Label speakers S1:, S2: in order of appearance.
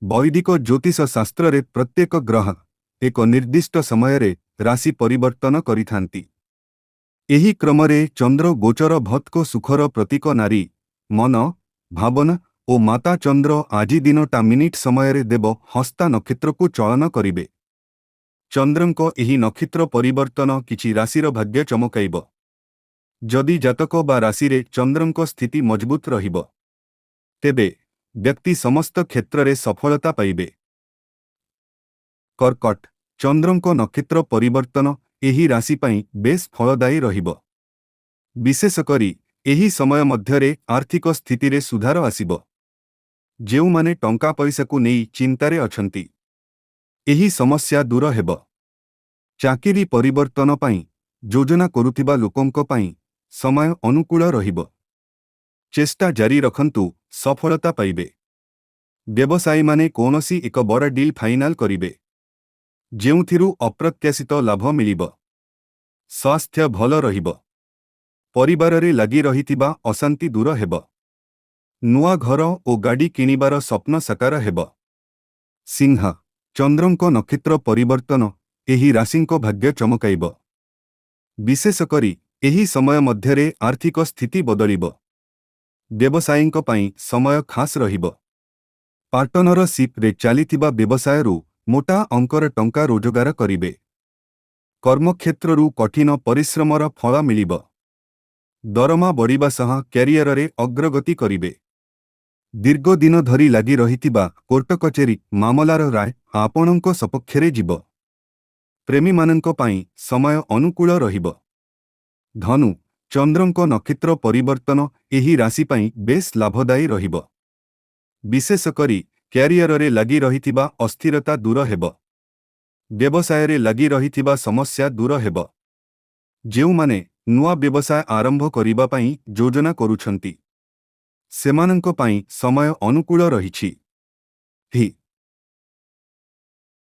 S1: ବୈଦିକ ଜ୍ୟୋତିଷ ଶାସ୍ତ୍ରରେ ପ୍ରତ୍ୟେକ ଗ୍ରହ ଏକ ନିର୍ଦ୍ଦିଷ୍ଟ ସମୟରେ ରାଶି ପରିବର୍ତ୍ତନ କରିଥାନ୍ତି। ଏହି କ୍ରମରେ ଚନ୍ଦ୍ର ଗୋଚର ଭତ୍କ ସୁଖର ପ୍ରତୀକ ନାରୀ, ମନ, ଭାବନା ଓ ମାତା ଚନ୍ଦ୍ର ଆଜି ଦିନ ଟା ମିନିଟ୍ ସମୟରେ ଦେବ ହସ୍ତା ନକ୍ଷତ୍ରକୁ ଚଳନ କରିବେ। ଚନ୍ଦ୍ରଙ୍କ ଏହି ନକ୍ଷତ୍ର ପରିବର୍ତ୍ତନ କିଛି ରାଶିର ଭାଗ୍ୟ ଚମକାଇବ। ଯଦି ଜାତକ ବା ରାଶିରେ ଚନ୍ଦ୍ରଙ୍କ ସ୍ଥିତି ମଜବୁତ ରହିବ, ତେବେ ବ୍ୟକ୍ତି ସମସ୍ତ କ୍ଷେତ୍ରରେ ସଫଳତା ପାଇବେ। କର୍କଟ, ଚନ୍ଦ୍ରଙ୍କ ନକ୍ଷତ୍ର ପରିବର୍ତ୍ତନ ଏହି ରାଶି ପାଇଁ ବେଶ୍ ଫଳଦାୟୀ ରହିବ। ବିଶେଷ କରି ଏହି ସମୟ ମଧ୍ୟରେ ଆର୍ଥିକ ସ୍ଥିତିରେ ସୁଧାର ଆସିବ। ଯେଉଁମାନେ ଟଙ୍କା ପଇସାକୁ ନେଇ ଚିନ୍ତାରେ ଅଛନ୍ତି, ଏହି ସମସ୍ୟା ଦୂର ହେବ। ଚାକିରି ପରିବର୍ତ୍ତନ ପାଇଁ ଯୋଜନା କରୁଥିବା ଲୋକଙ୍କ ପାଇଁ ସମୟ ଅନୁକୂଳ ରହିବ। ଚେଷ୍ଟା ଜାରି ରଖନ୍ତୁ, ସଫଳତା ପାଇବେ। ବ୍ୟବସାୟୀମାନେ କୌଣସି ଏକ ବଡ଼ ଡିଲ୍ ଫାଇନାଲ କରିବେ, ଯେଉଁଥିରୁ ଅପ୍ରତ୍ୟାଶିତ ଲାଭ ମିଳିବ। ସ୍ୱାସ୍ଥ୍ୟ ଭଲ ରହିବ। ପରିବାରରେ ଲାଗି ରହିଥିବା ଅଶାନ୍ତି ଦୂର ହେବ। ନୂଆ ଘର ଓ ଗାଡ଼ି କିଣିବାର ସ୍ୱପ୍ନ ସାକାର ହେବ। ସିଂହ, ଚନ୍ଦ୍ରଙ୍କ ନକ୍ଷତ୍ର ପରିବର୍ତ୍ତନ ଏହି ରାଶିଙ୍କ ଭାଗ୍ୟ ଚମକାଇବ। ବିଶେଷ କରି ଏହି ସମୟ ମଧ୍ୟରେ ଆର୍ଥିକ ସ୍ଥିତି ବଦଳିବ। ବ୍ୟବସାୟୀଙ୍କ ପାଇଁ ସମୟ ଖାସ୍ ରହିବ। ପାର୍ଟନରସିପ୍ରେ ଚାଲିଥିବା ବ୍ୟବସାୟରୁ ମୋଟା ଅଙ୍କର ଟଙ୍କା ରୋଜଗାର କରିବେ। କର୍ମକ୍ଷେତ୍ରରୁ କଠିନ ପରିଶ୍ରମର ଫଳ ମିଳିବ। ଦରମା ବଢ଼ିବା ସହ କ୍ୟାରିୟରରେ ଅଗ୍ରଗତି କରିବେ। ଦୀର୍ଘଦିନ ଧରି ଲାଗି ରହିଥିବା କୋର୍ଟ କଚେରୀ ମାମଲାର ରାୟ ଆପଣଙ୍କ ସପକ୍ଷରେ ଯିବ। ପ୍ରେମୀମାନଙ୍କ ପାଇଁ ସମୟ ଅନୁକୂଳ ରହିବ। ଧନୁ, ଚନ୍ଦ୍ରଙ୍କ ନକ୍ଷତ୍ର ପରିବର୍ତ୍ତନ ଏହି ରାଶି ପାଇଁ ବେଶ୍ ଲାଭଦାୟୀ ରହିବ। ବିଶେଷ କରି କ୍ୟାରିୟରରେ ଲାଗି ରହିଥିବା ଅସ୍ଥିରତା ଦୂର ହେବ। ବ୍ୟବସାୟରେ ଲାଗି ରହିଥିବା ସମସ୍ୟା ଦୂର ହେବ। ଯେଉଁମାନେ ନୂଆ ବ୍ୟବସାୟ ଆରମ୍ଭ କରିବା ପାଇଁ ଯୋଜନା କରୁଛନ୍ତି, ସେମାନଙ୍କ ପାଇଁ ସମୟ ଅନୁକୂଳ ରହିଛି। ହି